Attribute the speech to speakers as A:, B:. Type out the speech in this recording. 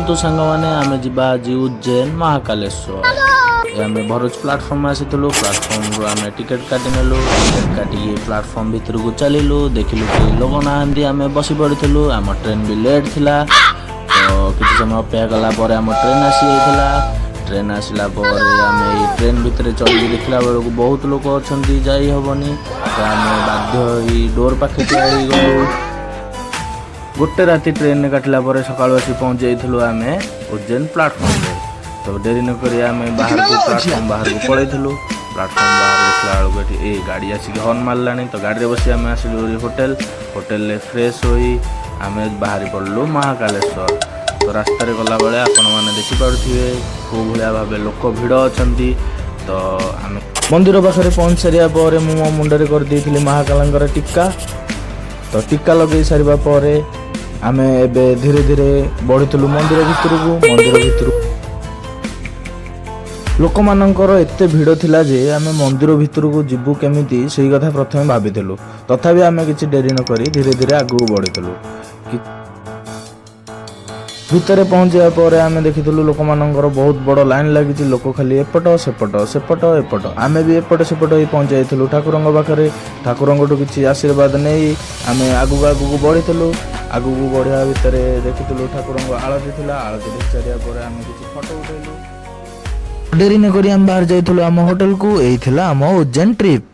A: ଚାଲନ୍ତୁ ସାଙ୍ଗମାନେ, ଆମେ ଯିବା ଆଜି ଉଜ୍ଜୈନ ମହାକାଲେଶ୍ୱର। ଏ ଆମେ ଭରୁଚ ପ୍ଲାଟଫର୍ମ ଆସିଥିଲୁ। ପ୍ଲାଟଫର୍ମରୁ ଆମେ ଟିକେଟ୍ କାଟି ନେଲୁ। ଟିକେଟ୍ କାଟିକି ପ୍ଲାଟଫର୍ମ ଭିତରକୁ ଚାଲିଲୁ। ଦେଖିଲୁ କେହି ଲୋକ ନାହାନ୍ତି। ଆମେ ବସି ପଡ଼ିଥିଲୁ। ଆମ ଟ୍ରେନ୍ ବି ଲେଟ୍ ଥିଲା। ତ କିଛି ସମୟ ଅପେକ୍ଷା କଲା ପରେ ଆମ ଟ୍ରେନ୍ ଆସିଯାଇଥିଲା। ଟ୍ରେନ୍ ଆସିଲା ପରେ ଆମେ ଏଇ ଟ୍ରେନ୍ ଭିତରେ ଚଢ଼ିକି ଦେଖିଲା ବେଳକୁ ବହୁତ ଲୋକ ଅଛନ୍ତି, ଯାଇ ହେବନି। ତ ଆମେ ବାଧ୍ୟ ହୋଇ ଡୋର୍ ପାଖେ ଠିଆ ହେଇଗଲୁ। ଗୋଟେ ରାତି ଟ୍ରେନରେ କାଟିଲା ପରେ ସକାଳୁ ଆସି ପହଞ୍ଚି ଯାଇଥିଲୁ ଆମେ ଉଜ୍ଜୈନ ପ୍ଲାଟଫର୍ମରେ। ତ ଡେରି ନକରି ଆମେ ବାହାରକୁ, ପ୍ଲାଟଫର୍ମ ବାହାରକୁ ପଳେଇଥିଲୁ। ପ୍ଲାଟଫର୍ମ ବାହାରେ ଦେଖିଲା ବେଳକୁ ଏଠି ଏ ଗାଡ଼ି ଆସିକି ହର୍ନ ମାରିଲାଣି। ତ ଗାଡ଼ିରେ ବସି ଆମେ ଆସିଲୁ ହୋଟେଲ। ହୋଟେଲରେ ଫ୍ରେଶ୍ ହୋଇ ଆମେ ବାହାରି ପଡ଼ିଲୁ ମହାକାଲେଶ୍ୱର। ତ ରାସ୍ତାରେ ଗଲାବେଳେ ଆପଣମାନେ ଦେଖିପାରୁଥିବେ କେଉଁ ଭଳିଆ ଭାବେ ଲୋକ ଭିଡ଼ ଅଛନ୍ତି। ତ ଆମେ ମନ୍ଦିର ପାଖରେ ପହଞ୍ଚି ସାରିବା ପରେ ମୁଁ ମୋ ମୁଣ୍ଡରେ କରିଦେଇଥିଲି ମହାକାଳଙ୍କର ଟୀକା। ତ ଟୀକା ଲଗେଇ ସାରିବା ପରେ ଆମେ ଏବେ ଧୀରେ ଧୀରେ ବଢ଼ିଥିଲୁ ମନ୍ଦିର ଭିତରକୁ। ମନ୍ଦିର ଭିତରକୁ ଲୋକମାନଙ୍କର ଏତେ ଭିଡ଼ ଥିଲା ଯେ ଆମେ ମନ୍ଦିର ଭିତରକୁ ଯିବୁ କେମିତି, ସେଇ କଥା ପ୍ରଥମେ ଭାବିଥିଲୁ। ତଥାପି ଆମେ କିଛି ଡେରି ନ କରି ଧୀରେ ଧୀରେ ଆଗକୁ ବଢ଼ିଥିଲୁ। ଭିତରେ ପହଞ୍ଚିବା ପରେ ଆମେ ଦେଖିଥିଲୁ ଲୋକମାନଙ୍କର ବହୁତ ବଡ଼ ଲାଇନ୍ ଲାଗିଛି। ଲୋକ ଖାଲି ଏପଟ ସେପଟ, ସେପଟ ଏପଟ। ଆମେ ବି ଏପଟ ସେପଟ ହେଇ ପହଞ୍ଚି ଯାଇଥିଲୁ ଠାକୁରଙ୍କ ପାଖରେ। ଠାକୁରଙ୍କଠୁ କିଛି ଆଶୀର୍ବାଦ ନେଇ ଆମେ ଆଗକୁ ଆଗକୁ ବଢ଼ିଥିଲୁ। ଆଗକୁ ବଢ଼ିବା ଭିତରେ ଦେଖିଥିଲୁ ଠାକୁରଙ୍କ ଆଳତି ଥିଲା। ଆଳତି ଦେଖି ସାରିବା ପରେ ଆମେ କିଛି ଫଟୋ ଉଠେଇଲୁ। ଡେରି ନ କରି ଆମେ ବାହାରି ଯାଇଥିଲୁ ଆମ ହୋଟେଲକୁ। ଏଇ ଥିଲା ଆମ ଉଜ୍ଜୈନ ଟ୍ରିପ୍।